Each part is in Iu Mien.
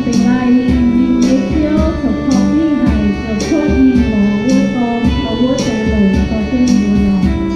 Laih mingh ninh nyei ziouv corc korv-lienh haic, zoux cuotv mingh lorz wuov dorn, lorz wuov deix longc dorh jienv mingh wuov nor.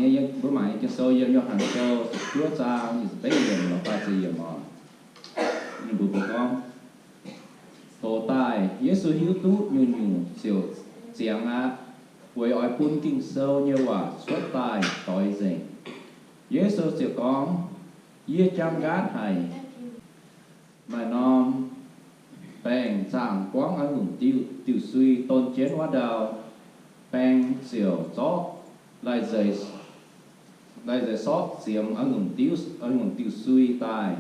Mbuo mangc nyei Ging-Sou yiem Yo^han Sou ziepc juov zaang nyic ziepc betv yiemc lorz faah ziepc yiemc oc. Ninh mbuo mbuox gorngv, Doz daaih Yesu hiuv duqv nyungc-nyungc ziouc ziangx aqv, weic oix bun Ging-Sou nyei waac cuotv daaih doix nzengc. Yesu ziouc gorngv, Yie jaang nqaatv haic. Maaih norm baengc zaangc buangv a'ngunc diuh sui don jienv wuov ndau, baeng ziouc zorqv lai nzeix sortv ziemx a'ngunc diuh sui daaih,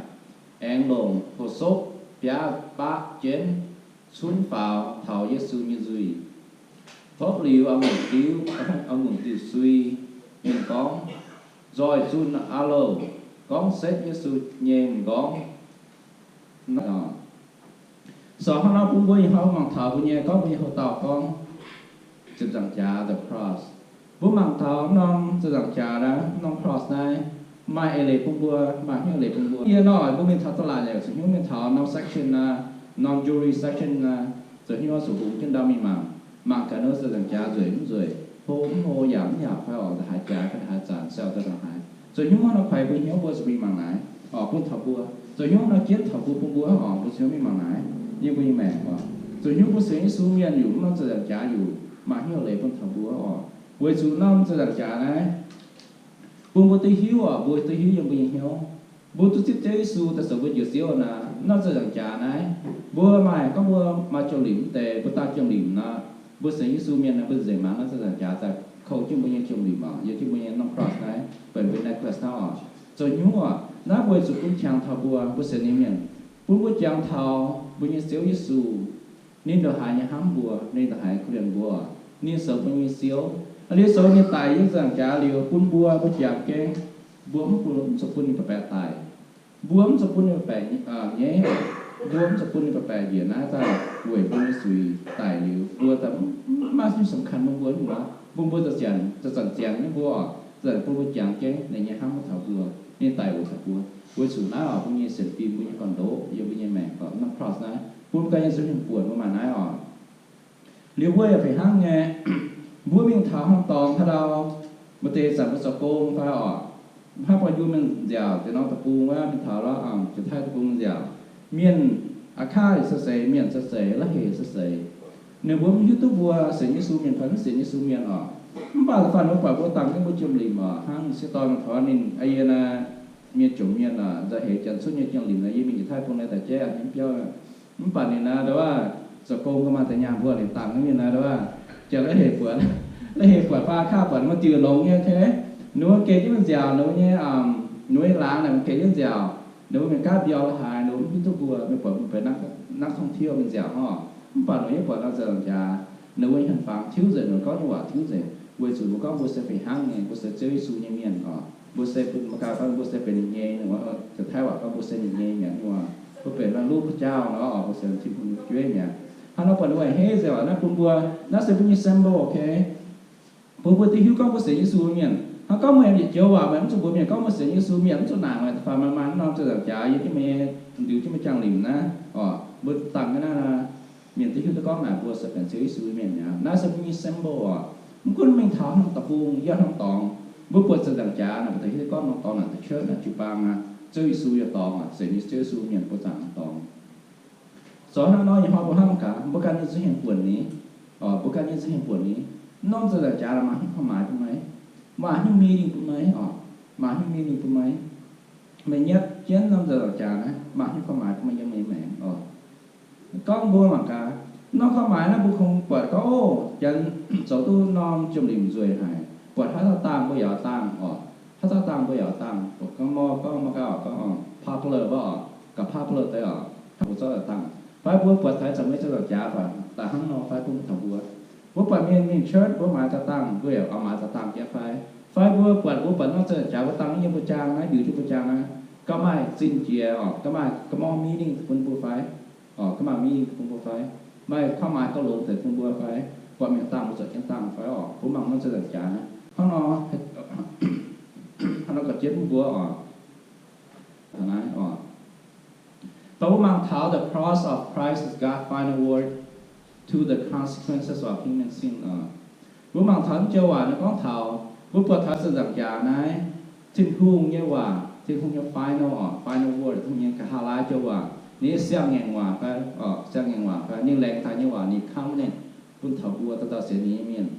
aengx longc hlo sopv biaav baqv jienv cunv faaux taux Yesu nyei nzuih. Topv liuz a'ngunc diuh, a'ngunc diuh sui, ninh gorngv, Nzoih zunh aqv loh! Gorngv setv Yesu nyei m'nqorngv. So hnangv nor bun mbuo ih hnoi mangc taux mbuo nyei, gorngv mbuo nyei houx dauh gorngv ziepc nzaangc jaax, the cross. Mbuo mangc taux norm ziepc nzaangc jaax naaiv, norm cross naaiv, maaih eix leiz bun mbuo, maaih hnyouv leiz bun mbuo. Yie nor mbuo mingh taux da'laatc yaac zuqc hnyouv mingh taux norm section naaiv, norm jewelry section naaiv, zuqc hnyouv zuqc hungx jienv ndau mingh mangc, mangc gaax nor ziepc nzaangc jaax nzueic mv nzueic, hlo mv hlo, yaac mv yaac fai oc, ndongc haaix jaax, ndongc haaix zanc, siou ndongc haaix. Zuqc hnyouv nor kuaix mbuo hnyouv mbuo zuqc mingh mangc naaic oc, bun taux mbuo. Zuqc hnyouv nor jienv taux mbuo, bun mbuo oc, mbuo zuqc hnyouv mingh mangc naaic nyei mbuo nyei maengc oc. Zuqc hnyouv mbuo sienx Yesu mienh yaac mv norm ziepc nzaangc jaax yaac maaih hnyouv leiz bun taux mbuo oc. Weic zuqc norm ziepc nzaangc jaax naaiv bun mbuo duqv hiuv oc, mbuo duqv hiuv yiem mbuo nyei hnyouv. Mbuo duqv zipv Ziouv Yesu daaih zoux mbuo Njoux Ziouv naaic, norm ziepc nzaangc jaax naaiv, mbuo maaih gorngv mbuo maaih jiem-limc wuov deix, mbuo dangh jiem-limc nor, mbuo sienx Yesu mienh nor, mbuo nzengc mangc norm ziepc nzaangc jaax daaih kouv jienv mbuo nyei jiem-limc oc, yiem jienv mbuo nyei norm cross naaiv, benx mbuo necklace hnangv oc. Zuqc hnyouv oc, naaiv weic zuqc bun qangx taux mbuo, mbuo sienx nyei mienh, bun mbuo jangx taux mbuo nyei Ziouv Yesu. Ninh ndongc haaix nyei hnamv mbuo, ninh ndongc haaix korv-lienh mbuo, ninh zoux mbuo nyei Ziouv. Liuz zoux ninh daic yiem ziepc nzaangc jaax liuz bun mbuo, mbuo jangx jienv, mbuo mv bun, mv zuqc bun ninh baeqc baeqc daic. Mbuo mv zuqc bun ninh baeqc baeqc nyaiv, mbuo mv zuqc bun ninh baeqc baeqc njiec naaiv daaih weic mbuo nyei zuiz daic liuz, mbuo daaih mv maaih hnyouv สำคัญ bun mbuo nyei mbuo, bun mbuo zanc-zanc ziangx nyei mbuo oc, zanc bun mbuo jangx jienv ninh nyei hnamv taux mbuo, ninh daic weic taux mbuo. Weic zuqc naaiv oc, mbuo nyei sienx fim, mbuo nyei gorn-ndoqv, yiem mbuo nyei maengc oc, norm cross naaiv, bun mbuo ganh nyei nzuih hnyouv buonc mbuo maaih naaiv oc. Liuz mbuo yaac fih hnangv nyei, mbuo mingh taux haaix dorngx haaix ndau, maaih deix zanc mbuo zoux gong fai oc, hnangv baac yie mingh nziaauc deix norm deic-bung wuov, mingh taux lorqc, Janx-Taiv deic-bung nziaauc, mienh a'kaav se seix, mienh se seix, la'heic se seix, ninh mbuo mv hiuv duqv mbuo sienx Yesu mienh fai mv sienx Yesu mienh oc. Mv baac da'faanh mbuo buatc mbuo dangh jienv mbuo jiem-limc oc, hnangv sieqv dorn mingh taux ninh, aa, yie naaiv mienh jomc mienh oc, nzauh heix Janx-Cuotv nyei jiem-limc naaiv, yie mingh Janx-Taiv deic-bung naaiv daaih jaiv aqv, ninh biauv. Mv baac ninh naaiv ndau wuov zoux gong ga'maah deix nyaanh mbuo, ninh dangh mienh naaiv ndau wuov, Janx la'heic buatc, la'heic buatc fai a'kaav buatc mbuo diuh longx nyei, ninh mbuo geh jienv mingh nziaauc, ninh mbuo nyei, ninh mbuo nyei laangz naaic mbuo geh jienv nziaauc, ninh mbuo mingh gaav mbiauh la'haaix, ninh mbuo mv hiuv duqv mbuo, mingh buatc mbuo benx นักท่องเที่ยว mingh nziaauc hnangv. Mv baac ninh mbuo yaac buatc norm ziepc nzaangc jaax, ninh mbuo nyei hien-fangx tiuv nzengc, ninh mbuo gorngv nyei waac tiuv nzengc, weic zuqc mbuo gorngv mbuo se fih hnangv nyei, mbuo se Ziouv Yesu nyei mienh oc. Mbuo se bun mbuo ganh gorngv mbuo se benx ninh nyei, Janx-Taiv waac gorngv mbuo se ninh nyei mi'aqv, mbuo benx ลูกพระเจ้า nor oc, mbuo se Tin-Hungh nyei fu'jueiv mi'aqv. Hnangv nor buatc ninh mbuo hei nzengc oc, naaiv bun mbuo, naaiv se mbuo nyei symbol, okay? Bun mbuo duqv hiuv gorngv mbuo sienx Yesu mienh. Hnangv gorngv meih yietc joux waac meih mv zuqc mbuox mienh gorngv mbuo sienx Yesu mienh, mv zuqc naaic meih da'faanh maaih norm ziepc nzaangc jaax yiem jienv meih nyei ndiux jienv meih jangx-limc naaiv oc, mbuo dangh jienv naaiv nor, mienh duqv hiuv duqv gorngv naaic mbuo se benx Ziouv Yesu mienh mi'aqv. Naaiv se mbuo nyei symbol oc. Mv gunv mingh taux haaix deic-bung, yiem haaix dorngx, mbuo buatc ziepc nzaangc jaax naaic, mbuo da'hiuv duqv gorngv norm dorngx naaic da'cietv naaic jiu-baang aqv, Ziouv Yesu nyei dorngx aqv, sienx nyei Ziouv Yesu mienh buatc zaangc norm dorngx. Zoux hnangv nor nyei hnoi mbuo hnamv gaax, mbuo ganh nyei nzuih hnyouv buonc ni, mbuo ganh nyei nzuih hnyouv buonc ni, norm ziepc nzaangc jaax naaic maaih hnyouv ความหมาย bun meih, maaih hnyouv meaning bun meih oc, maaih hnyouv meaning bun meih. Meih nyietv jienv norm ziepc nzaangc jaax naaiv maaih hnyouv ความหมาย bun meih yiem meih nyei maengc oc. Gorngv mbuo mangc gaax, norm ความหมาย naaiv mbuo kungx buatc gorngv, o, janx zoux duqv norm jiem-limc nzueic haic, buatc haaix dauh dangh mbuo yaac dangh oc, haaix dauh dangh mbuo yaac dangh, buatc gorngv mor gorngv mor gauh gorngv popular mbuo oc, gauh popular deix oc, hnangv mbuo zorqv daaih dangh. Fai mbuo buatc taux zanc meih ziepc nzaangc jaax fai daaih hnangv nor fai bun taux mbuo, mbuo buatc mienh mingh church mbuo maaiz daaih dangh, mbuo yaac oix maaiz daaih dangh jienv fai? Fai mbuo buatc, mbuo buatc norm ziepc nzaangc jaax mbuo dangh yiem mbuo jaang naaiv, ndiux jienv mbuo jaang naaiv, gauh maaih zinh jiex oc, gauh maaih มีนิ่ง bun mbuo fai? Oc, gauh maaih มีนิ่ง bun mbuo fai? Maaih ความหมาย gauh longx deix bun mbuo fai? Buatc mienh dangh mbuo zuqc jienv dangh fai oc? Mbuo mangc norm ziepc nzaangc jaax hnangv nor, hnangv nor gauh jienv bun mbuo oc. Naaiv oc. Dongh mbuo mangc taux the cross of Christ is God's final word to the consequences of human sin oc. Mbuo mangc taux naaiv joux waac naaiv gorngv taux Mbuo buatc taux zinh nzaangc jaax naaiv, Tin-Hungh nyei waac, Tin-Hungh nyei final, final word, Tin-Hungh nyei nqa'haav laaiv joux waac, ninh nyei siang-ngaengc waac fai, siang-ngaengc waac fai ninh laengz daaih nyei waac, ninh covenant bun taux mbuo dauh dauh sienx ninh nyei mienh,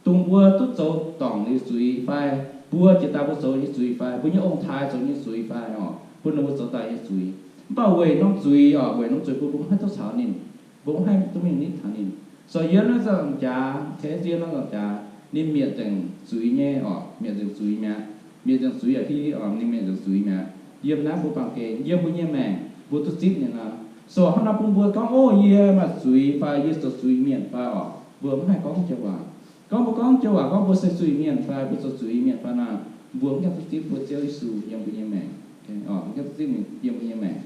dongh mbuo duqv zoux dorngc nyei zuiz fai, mbuo jiex daaih mbuo zoux nyei zuiz fai, mbuo nyei ong-taaix zoux nyei zuiz fai, oc, bun ninh mbuo zoux daaih nyei zuiz. Mv baac weic norm zuiz, oc, weic norm zuiz bun mbuo mv haih duqv caux ninh, mbuo mv haih duqv mingh nitv taux ninh. So yiem naaiv zinh nzaangc jaax, tengx yiem naaiv nzaangc jaax, ninh mietc nzengc zuiz nyei, oc, mietc nzengc zuiz mi'aqv. Mietc nzengc zuiz yaac hiuv, ninh mietc nzengc zuiz mi'aqv. Yiem naaiv mbuo baamh gen, yiem mbuo nyei maengc, mbuo duqv zipv ninh nor. So hnangv naaiv bun mbuo gorngv, o, yie maaih zuiz fai yie zoux zuiz mienh fai, oc, mbuo mv haih gorngv joux waac. Gorngv mbuo gorngv joux waac gorngv mbuo se zuiz mienh fai mbuo zoux zuiz mienh fai nor, mbuo mv gaengh duqv zipv mbuo Ziouv Yesu yiem mbuo nyei maengc. Mv gaengh duqv zipv ninh yiem mbuo nyei maengc.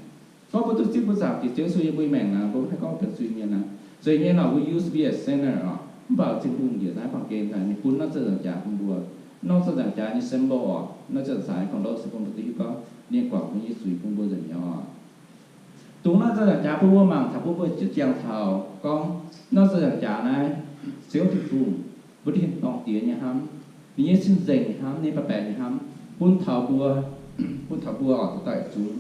Gorngv mbuo duqv zipv mbuo Zaangc Diex Ziouv Yesu yiem mbuo nyei maengc nor, mbuo mv haih gorngv benx zuiz mienh nor. Zuiz nyei nor, we used to be a sinner, oc. Mv baac Tin-Hungh njiec naaiv baamh gen daaih, ninh bun norm zinh nzaangc jaax bun mbuo. Norm zinh nzaangc jaax nyei symbol, oc, norm zinh nzaangc jaax nyei kouv-ndoqv se bun mbuo duqv hiuv gorngv ninh guangc mbuo nyei zuiz bun mbuo nzengc mi'aqv, oc. Dongh naaiv zinh nzaangc jaax bun mbuo mangc taux, bun mbuo jienv jangx taux gorngv norm zinh nzaangc jaax naaiv, Ziouv Tin-Hungh, mbuo tin-dorngh Diex nyei hnamv, ninh nyei cing-nzengc nyei hnamv, ninh nyei baeqc baeqc nyei hnamv, bun taux mbuo, bun taux mbuo, oc, dauh dauh yietc zungv.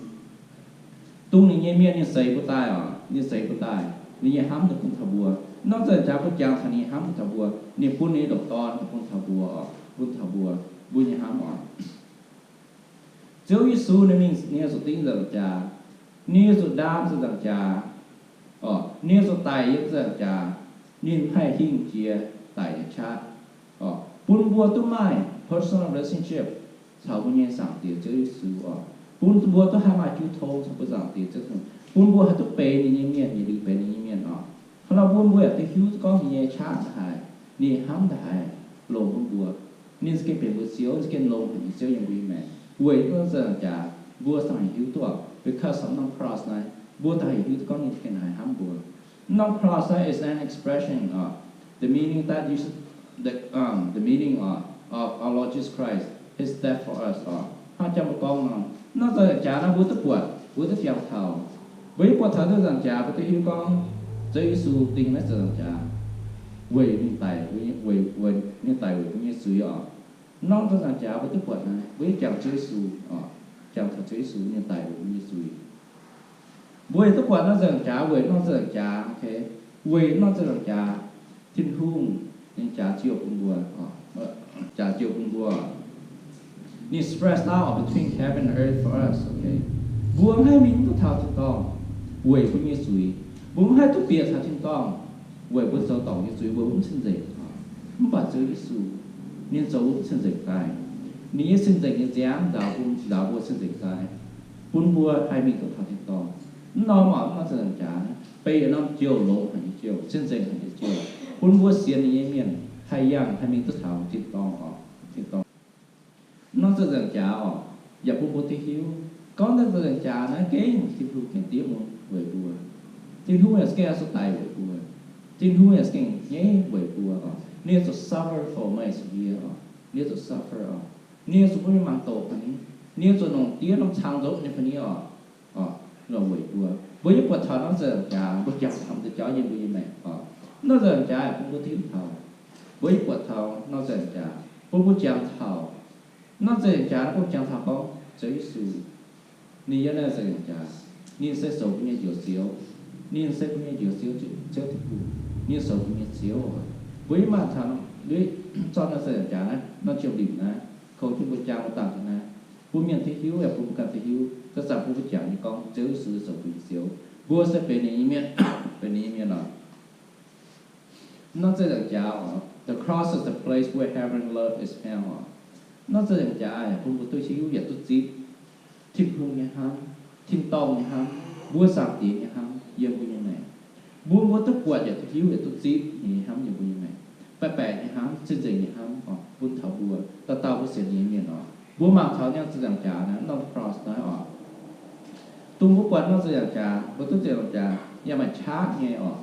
Dongh ninh nyei mienh ninh seix mbuo daaih, oc, ninh seix mbuo daaih, ninh nyei hnamv ninh bun taux mbuo. Norm zinh nzaangc jaax mbuo jangx taux ninh nyei hnamv bun taux mbuo, ninh bun ninh nyei ndoqc Dorn bun taux mbuo, oc, bun taux mbuo, mbuo nyei hnamv, oc. Ziouv Yesu ninh mingh, ninh zuqc dingh zinh nzaangc jaax, ninh zuqc ndaam zinh nzaangc jaax, oc, ninh zuqc daic yiem zinh nzaangc jaax, ninh haih hingh jiex daic nyei qaqv, oc, bun mbuo duqv maaih personal relationship caux mbuo nyei Zaangc Diex Ziouv Yesu, oc, bun mbuo duqv haih maaih jiu tong caux mbuo Zaangc Diex Ziouv, bun mbuo haih duqv benx ninh nyei mienh, yietc liuz benx ninh nyei mienh, oc. Hnangv nor bun mbuo yaac duqv hiuv duqv gorngv ninh nyei qaqv ndaaih, ninh hnamv ndaaih, longc bun mbuo. Ninh za'gengh benx mbuo Ziouv, ninh za'gengh longx haic nyei Ziouv yiem mbuo nyei maengc. Weic norm zinh nzaangc jaax mbuo daaih haih hiuv duqv, because of norm cross naaiv, mbuo daaih haih hiuv duqv gorngv ninh za'gengh haih hnamv mbuo. Norm cross naaiv is an expression of the meaning that you should, the, um, the meaning of, of our Lord Jesus Christ, his death for us, oc. Hnangv jang mbuo gorngv nor, norm zinh nzaangc jaax naaiv mbuo duqv buatc, mbuo duqv jangx taux. Mbuo yaac buatc taux norm zinh nzaangc jaax, mbuo duqv hiuv gorngv Ziouv Yesu dingh naaiv zinh nzaangc jaax weic ninh daic, weic, weic ninh daic weic mbuo nyei zuiz, oc. Norm zinh nzaangc jaax mbuo duqv buatc naaiv, mbuo yaac jangx Ziouv Yesu, oc, jangx taux Ziouv Yesu ninh daic weic mbuo nyei zuiz. Mbuo yaac duqv buatc norm zinh nzaangc jaax, weic norm zinh nzaangc jaax, okay, weic norm zinh nzaangc jaax, Tin-Hungh ninh jaax jiouh bun mbuo, jaax jiouh bun mbuo. Ninh spread out between heaven and earth for us, okay. Mbuo mv haih mingh duqv taux tin-dorngh weic mbuo nyei zuiz. Mbuo mv haih duqv bieqc taux tin-dorngh weic mbuo zoux dorngc nyei zuiz, mbuo mv cing-nzengc. Mv baac Ziouv Yesu, ninh zoux mbuo mv cing-nzengc daaih. Ninh nyei cing-nzengc nyei nziaamv nzaaux bun, nzaaux mbuo cing-nzengc daaih, bun mbuo haih mingh duqv taux tin-dorngh. Mv norm, mv norm zinh nzaangc jaax, beiv yietc norm jouh longx haic nyei jouh, cing-nzengc haic nyei jouh, bun mbuo sienx ninh nyei mienh haih yangh, haih mingh duqv taux tin-dorngh, oc, tin-dorngh. Mv norm zinh nzaangc jaax, oc, yaac bun mbuo duqv hiuv gorngv norm zinh nzaangc jaax naaiv gengh Tin-Hungh gengh diev mun weic mbuo. Tin-Hungh yaac za'gengh oix zuqc daic weic mbuo. Tin-Hungh yaac za'gengh nyaiv weic mbuo, oc. Ninh zuqc suffer for my sake, oc. Ninh zuqc suffer, oc. Ninh zuqc bun mienh mangc doqc fai ni? Ninh zuqc longc diev norm cang nzopv nyei fai ni, oc? Oc, longc weic mbuo. Mbuo yaac buatc taux norm zinh nzaangc jaax, mbuo jangx taux deix jauv yiem mbuo nyei maengc, oc. Norm zinh nzaangc jaax bun mbuo duqv hiuv taux. Mbuo yaac buatc taux norm zinh nzaangc jaax bun mbuo jangx taux. Norm zinh nzaangc jaax bun mbuo jangx taux gorngv Ziouv Yesu, ninh yiem naaiv zinh nzaangc jaax, ninh se zoux mbuo nyei Njoux Ziouv. Ninh se mbuo nyei Njoux Ziouv, Ziouv Tin-Hungh. Ninh zoux mbuo nyei Ziouv. Mbuo yaac maaih taux, zorqv norm zinh nzaangc jaax naaiv, norm jiem-limc naaiv, kouv jienv mbuo jangx mbuo dangh naaiv, bun mienh duqv hiuv, yaac bun mbuo ganh duqv hiuv, zanc-zanc bun mbuo jangx nyei gorngv Ziouv Yesu zoux mbuo nyei Ziouv. Mbuo se benx ninh nyei mienh, benx ninh nyei mienh oc. Norm zinh nzaangc jaax oc, the cross is the place where heavenly love is found oc. Norm zinh nzaangc jaax yaac bun mbuo duqv hiuv yaac duqv zipv Tin-Hungh nyei hnamv, tin-dorngh nyei hnamv, mbuo Zaangc Diex nyei hnamv yiem mbuo nyei maengc. Bun mbuo duqv buatc yaac duqv hiuv yaac duqv zipv ninh nyei hnamv yiem mbuo nyei maengc. Baeqc baeqc nyei hnamv, cing-nzengc nyei hnamv oc, bun taux mbuo dauh dauh mbuo sienx ninh nyei mienh oc. Mbuo mangc taux norm zinh nzaangc jaax naaiv, norm cross naaiv oc. Dongh mbuo buatc norm zinh nzaangc jaax, mbuo duqv zinh nzaangc jaax yaac maaih qaqv nyei oc.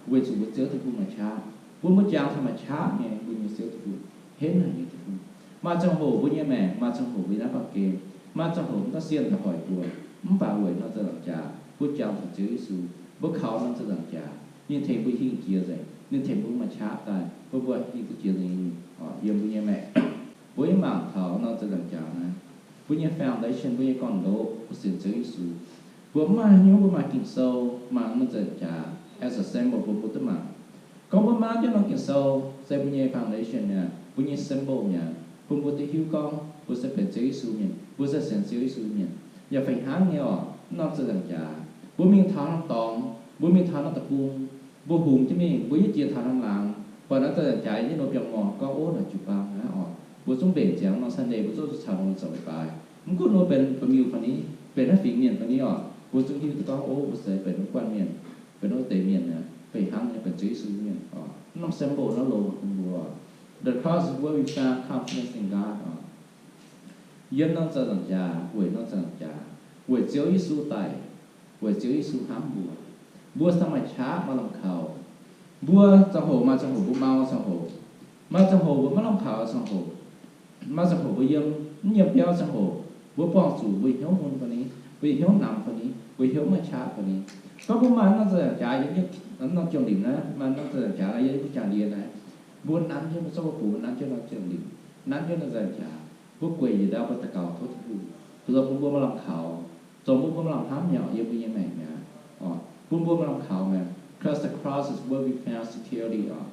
Weic zuqc mbuo Ziouv Tin-Hungh maaih qaqv, bun mbuo jangx taux maaih qaqv nyei mbuo nyei Ziouv Tin-Hungh, henv haic nyei Tin-Hungh. Maaih ziangh hoc mbuo nyei maengc, maaih ziangh hoc mbuo nyei naaiv baamh gen, maaih ziangh hoc mv dauh sienh haih hoic mbuo. Mv baac weic norm zinh nzaangc jaax mbuo jangx taux Ziouv Yesu, mbuo kaux norm zinh nzaangc jaax, ninh tengx mbuo hingh jiex nzengc, ninh tengx mbuo maaih qaqv daaih, bun mbuo hingh duqv jiex nzengc yiem mbuo nyei maengc. Mbuo yaac mangc taux norm ziepc nzaangc jaax naaiv, mbuo nyei foundation, mbuo nyei gorn-ndoqv, mbuo sienx Ziouv Yesu. Mbuo maaih hnyouv, mbuo maaih Ging-Sou, maaih norm ziepc nzaangc jaax as a symbol bun mbuo duqv mangc. Gorngv mbuo maiv maaih jienv norm Ging-Sou se mbuo nyei foundation mi'aqv, mbuo nyei symbol mi'aqv, bun mbuo duqv hiuv gorngv mbuo se benx Ziouv Yesu mienh, mbuo se sienx Ziouv Yesu mienh. Yaac fih hnangv nyei oc, norm ziepc nzaangc jaax mbuo mingh taux norm dorngx, mbuo mingh taux norm deic-bung, mbuo hungx jienv mingh, mbuo yaac jiex taux norm laangz, buatc norm ziepc nzaangc jaax yiem jienv norm biauv-ngorh gorngv, ov, naaic jiu-baang aqv oc. Mbuo zungv mbenc ziangx norm Sunday, mbuo zungv zuqc caux ninh zoux leiz-baaix. Mv gunv ninh mbuo benx ba'miuh fai ni, benx haaix fingx mienh fai ni oc, mbuo zungv hiuv duqv gorngv, ov, mbuo se benx wuov guanh mienh, benx wuov deix mienh aqv, fih hnangv nyei benx Ziouv Yesu mienh oc. Norm symbol naaiv longx bun mbuo. The cross is where we found confidence in God oc. Yiem norm ziepc nzaangc jaax, weic norm ziepc nzaangc jaax, weic Ziouv Yesu daic, weic Ziouv Yesu hnamv mbuo. Mbuo se maaih qaqv maaih lamh kaux. Mbuo ziangh hoc maaih ziangh hoc mbuo mau ziangh hoc, maaih ziangh hoc mbuo maiv lamh kaux ziangh hoc, maaih ziangh hoc mbuo yiem mv yiem biauv ziangh hoc, mbuo buangh zuqc mbuo hnyouv mun fai ni, mbuo hnyouv namx fai ni, mbuo hnyouv maaih qaqv fai ni. Gorngv mbuo maaih norm ziepc nzaangc jaax yiem norm jiem-limc naaiv, maaih norm ziepc nzaangc jaax yiem mbuo jaa-ndiev naaiv, mbuo nanv jienv, mbuo zorqv mbuo bungx nanv jienv norm jiem-limc, nanv jienv norm ziepc nzaangc jaax, mbuo gueic njiec ndau mbuo daux gaux tov Tin-Hungh, zoux bun mbuo maaih lamh kaux, zoux bun mbuo maaih lamh hnamv mi'aqv, yiem mbuo nyei maengc mi'aqv, bun mbuo maaih lamh kaux mi'aqv. Because the cross is where we found security oc,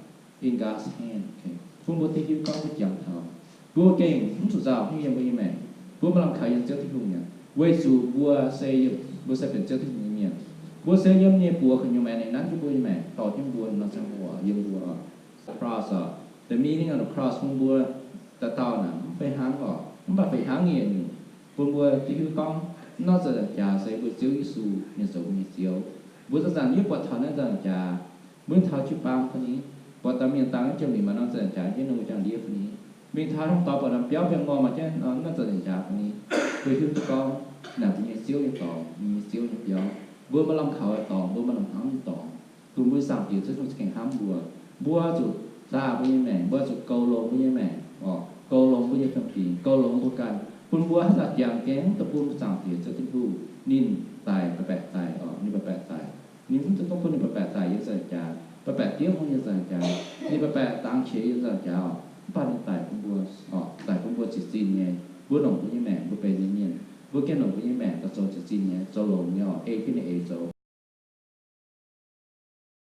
in God's hand. Bun mbuo duqv hiuv gorngv mbuo jangx taux, mbuo gengh mv zuqc nzauh hnyouv yiem mbuo nyei maengc. Mbuo maaih lamh kaux yiem Ziouv Tin-Hungh mi'aqv, weic zuqc mbuo se, mbuo se benx Ziouv Tin-Hungh nyei mienh. Mbuo se yiem nyei buoz kouv nyei maengc ninh nanv jienv mbuo nyei maengc, dorh jienv mbuo nor ziangh hoc yiem mbuo oc. The cross oc, the meaning of the cross bun mbuo dauh dauh naaic mv fih hnangv oc, mv baac fih hnangv nyei nyungc bun mbuo duqv hiuv gorngv norm ziepc nzaangc jaax se mbuo Ziouv Yesu mienh zoux mbuo nyei Ziouv. Mbuo zanc-zanc yie buatc taux naaiv ziepc nzaangc jaax, mbuo mingh taux jiu-baang fai ni, buatc dauh mienh dangh jienv jiem-limc maaih norm ziepc nzaangc jaax yiem ninh mbuo jaa-ndiev fai ni, mingh taux norm dorngx buatc norm biauv biauv-ngorh maaih jienv norm ziepc nzaangc jaax fai ni, mbuo hiuv duqv gorngv naaic mbuo nyei Ziouv nyei dorngx, mbuo nyei Ziouv nyei biauv, mbuo maaih lamh kaux nyei dorngx, mbuo maaih lamh hnamv nyei dorngx, bun mbuo nyei Zaangc Diex Ziouv Tin-Hungh za'gengh hnamv mbuo. Mbuo zuqc zaah mbuo nyei maengc, mbuo zuqc goux longx mbuo nyei maengc oc, goux longx mbuo nyei fiem-fingx, goux longx mbuo ganh, bun mbuo haaix zanc jangx jienv daaih bun Zaangc Diex Ziouv Tin-Hungh ninh daic, baeqc baeqc daic oc, ninh baeqc baeqc daic. Ninh mv zeiz gorngv bun ninh baeqc baeqc daic yiem ziepc nzaangc jaax, baeqc baeqc diev hnyouv yiem ziepc nzaangc jaax, ninh baeqc baeqc dangx qiex yiem ziepc nzaangc jaax oc, mv baac ninh daic bun mbuo oc, daic bun mbuo jiez zinh nyei. Mbuo longc mbuo nyei maengc mbuo benx ninh nyei mienh, mbuo gengh longc mbuo nyei maengc daaih zoux jiez zinh nyei, zoux longx nyei oc, ei jienv ninh eix zoux.